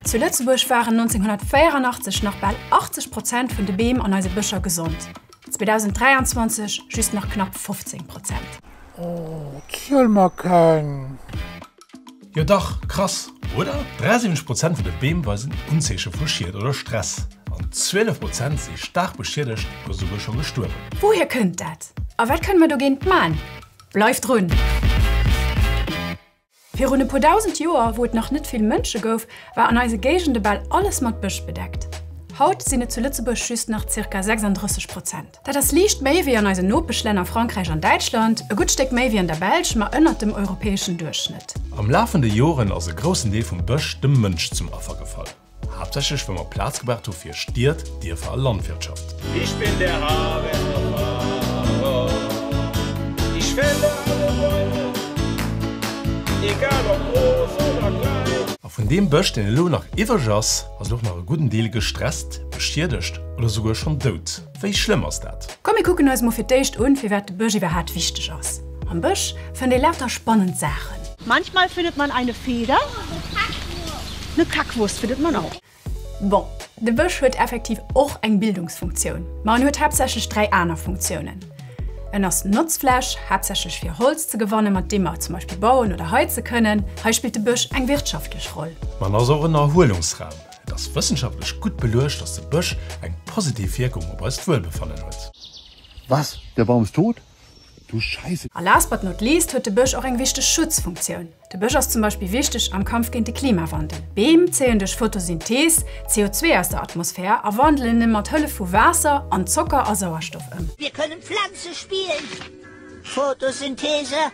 Zu Lëtzebuerg waren 1984 nach bal 80 Prozent vun de Beem an eise Bëscher gesond, 2023 just nach knapp 15 Prozent. Oh, ziel mer keng! Jo dach, krass, oder? 73 Prozent vun de Beem weisen Unzeeche vu Schied oder Stress an 12 Prozent si staark beschiedegt oder souguer scho gestuerwen. Wouhier kënnt dat a wat kënne mer dogéint man? Bleift drun! Virun e puer 1.000 Joer, wou et nach net vill Mënsche gouf, war an eise Géigende bal alles mat Bësch bedeckt. Haut sinn et zu Lëtzebuerg just nach zirka 36 Prozent. Dat ass liicht méi wéi an eisen Nopeschlänner Frankräich an Däitschland, e gutt Stéck méi wéi an der Belsch, ma ënnert dem europäeschen Duerchschnëtt. Am Laf vun de Joren ass e groussen Deel vum Bësch dem Mënsch zum Affer gefall. Haaptsächlech well mer Plaz gebraucht hu fir Stied, Dierfer a Landwirtschaft. Ich bin der Haberfahrer, ich fälle alle Bäume, egal ob groß oder klein. A vun deem Bësch, deen elo nach iwwreg ass, ass elo och nach e gudden Deel gestresst, beschiedegt oder souguer schonn dout. Wéi schlëmm ass dat? Komm mir kucken eis mol fir d'éischt un, firwat de Bësch iwwerhaat wichteg ass. Am Bësch fënnt ee lauter spannend Saachen. Manchmal findet man eine Feder, ne Kackwurst findet man auch. Bon, de Bësch huet effektiv och eng Bildungsfunktioun, ma en huet haaptsächlech 3 aner Funktiounen. En ass Notzfläch, haaptsächlech fir Holz ze gewannen, mat deem mer zum Beispill bauen oder heize kënnen. Hei spillt de Bësch eng wirtschaftlech Roll. Ma en ass och en Erhuelungsraum. Et ass wëssenschaftlech gutt beluecht, dass de Bësch eng positiv Wierkung op eist Wuelbefannen huet. Was? Der Baum ist tot? Du Scheiße! A last but not least huet de Bësch och eng wichteg Schutzfunktioun. De Bësch ass zum Beispill wichteg am Kampf géint de Klimawandel. Beem zéien duerch Photosynthees CO2 aus der Atmosphär a wandelen e mat Hëllef vu Waasser an Zocker a Sauerstoff ëm. Wir können Pflanze spielen! Photosynthese!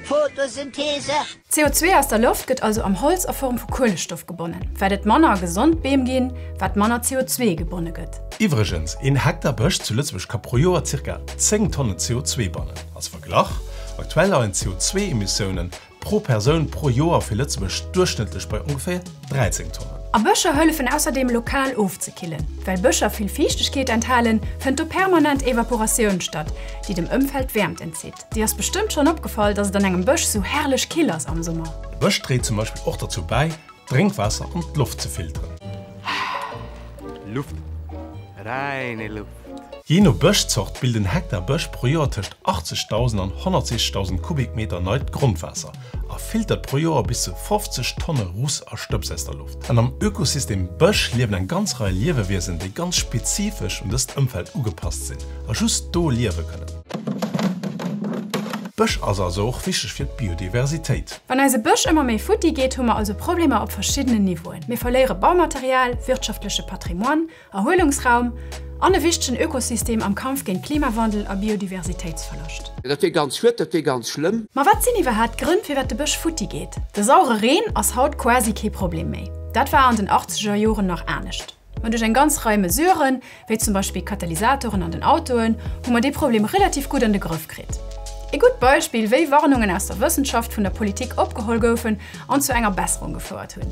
Photosynthese! CO2 aus der Loft gëtt also am Holz a Form vu Kuelestoff gebonnen. Wat et manner gesond Beem ginn, wat manner CO2 gebonne gëtt. Iwwregens, een Hektar Bësch zu Lëtzebuerg ka pro Joer zirka 10 Tonnen CO2 bannen. Als Verglach, aktuell leien d'CO2-Emissiounen pro Persoun pro Joer fir Lëtzebuerg duerchschnëttlech bei ongeféier 13 Tonnen. A Bëscher hëllefen ausserdeem lokal ofzekillen. Well Bëscher vill Fiichtegkeet enthalen, fënnt do permanent Evaporatioun statt, déi dem Ëmfeld Wäermt entzitt. Dir ass bestëmmt schonn opgefall, dass et an engem Bësch sou herrlech kill ass am Summer. De Bësch dréit zum Beispill och derzou bäi, d'Drénkwaasser an d'Loft ze filteren. Luft, reine Luft. Jee no Bëschzort bilt en Hektar Bësch pro Joer tëscht 80.000 an 160.000 Kubikmeter neit Grondwaasser a filtert pro Joer bis zu 50 Tonne Russ a Stëbs aus der Loft. An am Ökosystem Bësch liewen eng ganz Rei Liewewiesen, déi ganz spezifesch un dëst Ëmfeld ugepasst sinn a just do liewe kënnen. Bësch ass also och wichteg fir d'Biodiversitéit. Wann eise Bësch ëmmer méi futti geet, hu mer also Problemer op verschiddenen Niveauen. Mir verléiere Baumaterial, wirtschaftleche Patrimoine, Erhuelungsraum an e wichtegen Ökosystem am Kampf géint Klimawandel a Biodiversitéitsverloscht. Dat wier ganz schued, dat wier ganz schlëmm. Ma wat sinn iwwerhaat d'Grënn firwat de Bësch futti geet? De saure Reen ass haut quasi kee Problem méi. Dat war an den achtzeger Joren nach anescht. Ma duerch eng ganz Rei Mesuren, wéi zum Beispill Katalysatoren an den Autoen, hu mer dee Problem relativ gutt an de Grëff kritt. Ee gutt Beispill, wéi Warnungen aus der Wëssenschaft vun der Politik opgeholl goufen an zu enger Besserung gefouert hunn.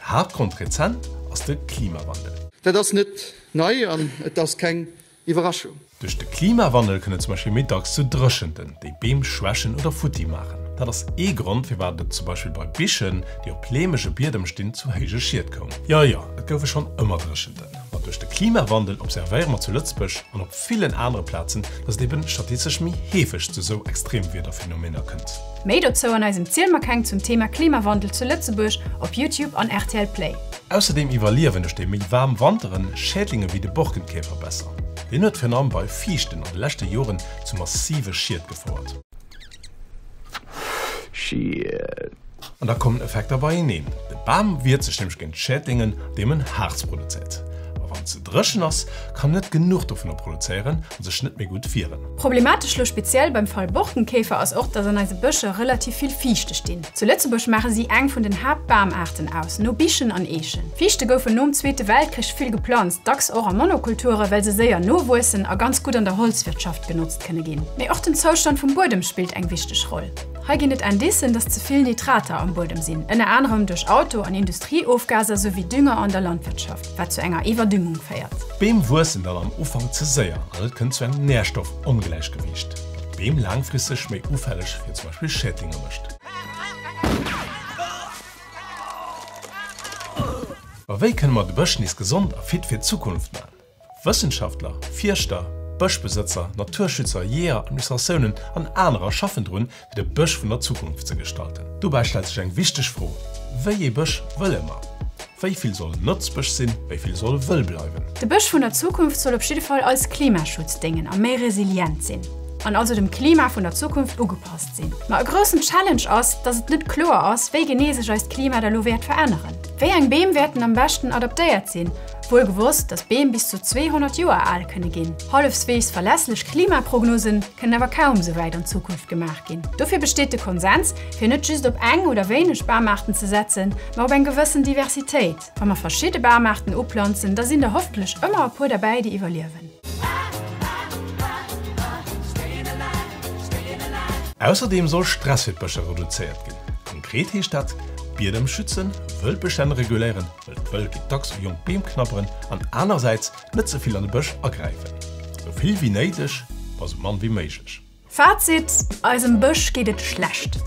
Haaptgrond rezent ass de Klimawandel. Dat ass net nei an et ass keng Iwwerraschung. Duerch de Klimawandel kënnt et zum Beispill méi dacks zu Dréchenten, déi Beem schwächen oder futti maachen. Dat ass ee Grond, firwat et zum Beispill bei Bichen, déi op leemege Biedem stinn, zu héije Schied koum. Jo, jo, et goufe schonn ëmmer Dréchenten, ma duerch de Klimawandel observéiere mer zu Lëtzebuerg an op villen anere Plazen, datt et eben statistesch méi heefeg zu esou Extremwiederphenomener kënnt. Méi dozou an eisem Ziel mer keng zum Thema Klimawandel zu Lëtzebuerg op Youtube an rtl Play. Ausserdeem iwwerliewen duerch déi méi waarm Wanteren Schädlinge wéi de Borkenkäfer besser. Deen huet virun allem bei Fiichten an de leschte Joren zu massive Schied gefouert. An da kommen Effekter beieneen, De Bam wiert sech nämlech géint Schädlingen, andeem en Harz produzéiert. Ma wann et ze dréchen ass, kann en net genuch dovunner produzéieren a sech net méi gutt wieren. Problematesch lo speziell beim Fall Borkenkäfer ass och, dass an eise Bëscher relativ vill Fiichte stinn. Zu Lëtzebuerg maache si eng vun den Haaptbamaarten aus, no Bichen an Eechen. Fiichte goufen nom Zweete Weltkrich vill geplanzt, dacks och a Monokulture, well se séier nowuessen a ganz gutt an der Holzwirtschaft genotzt kënne ginn. Mee och den Zoustand vum Buedem spillt eng wichteg Roll. Hei ginn et Indicen, dass ze vill Nitrater am Buedem sinn, ënner anerem duerch Auto an Industrieofgaser souwéi Dünger an der Landwirtschaft, wat zu enger Iwwerdüngung féiert. D'Beem wuessen dann am Ufank ze séier an et kënnt zu engem Nährstoffongläichgewiicht, wat d'Beem laangfristeg méi ufälleg fir zum Beispill Schädlinge mécht. Ma wéi kënne mer de Bësch nees gesond a fit fir d'Zukunft man? Wëssenschaftler, Fierschter, Bëschbesëtzer, Naturschützer, Jeeër, Administratiounen an anerer schaffen drun, fir de Bësch vun der Zukunft ze gestalten. Dobäi stellt sech eng wichteg Fro, Wéi ee Bësch wëlle mer? Wéi vill soll Notzbësch sinn, wéi vill soll wëll bleiwen? De Bësch vun der Zukunft soll op jidde Fall als Klimaschutz déngen a méi resilient sinn an also dem Klima vun der Zukunft ugepasst sinn. Ma e groussen Challenge ass, dass et net kloer ass, wéi genee sech eist Klima da lo wäert veränneren. Wéi eng Beem wäerten am beschten adaptéiert sinn? Wuel gewosst, dass Beem bis zu 200 Joer al kënne ginn. Hallefsweegs verlässlech Klimaprognosen kënnen awer kaum sou wäit an d'Zukunft gemaach ginn. Dofir besteet de Konsens, fir net just op eng oder wéineg Bamaarten ze setzen, ma op eng gewëssen Diversitéit. Wa mer verschidde Bamaarten uplanzen, da sinn der hoffentlech ëmmer e puer derbäi, déi iwwerliewen. Ausserdeem soll Stress fir d'Bëscher reduzéiert ginn. Konkret heescht dat, Biedem schützen, Wëldbestänn reguléieren, well d'Wëld geet dacks u jonk Beem knabberen, an anersäits net ze vill an de Bësch agräifen. Sou vill wéi néideg, ma sou mann wéi méiglech. Fazit, Eisem Bësch geet et schlecht.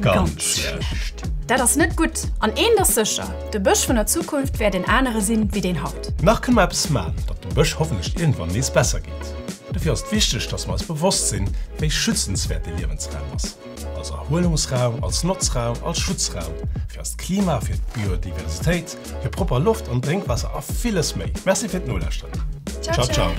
Ganz schlecht. Dat ass net gutt. An eent ass sécher, De Bësch vun der Zukunft wäert en anere sinn, wéi deen haut. Nach kënne mer eppes man, datt dem Bësch hoffentlech iergendwann nees besser geet. Dofir ass et wichteg, datt mer eis bewosst sinn, wéi schützenswäert dee Liewensraum ass. Als Erhuelungsraum, als Notzraum, als Schutzraum fir eist Klima, fir d'Biodiversitéit, fir propper Loft an Drénkwaasser a villes méi. Merci fir d'Nolauschteren. Ciao, ciao.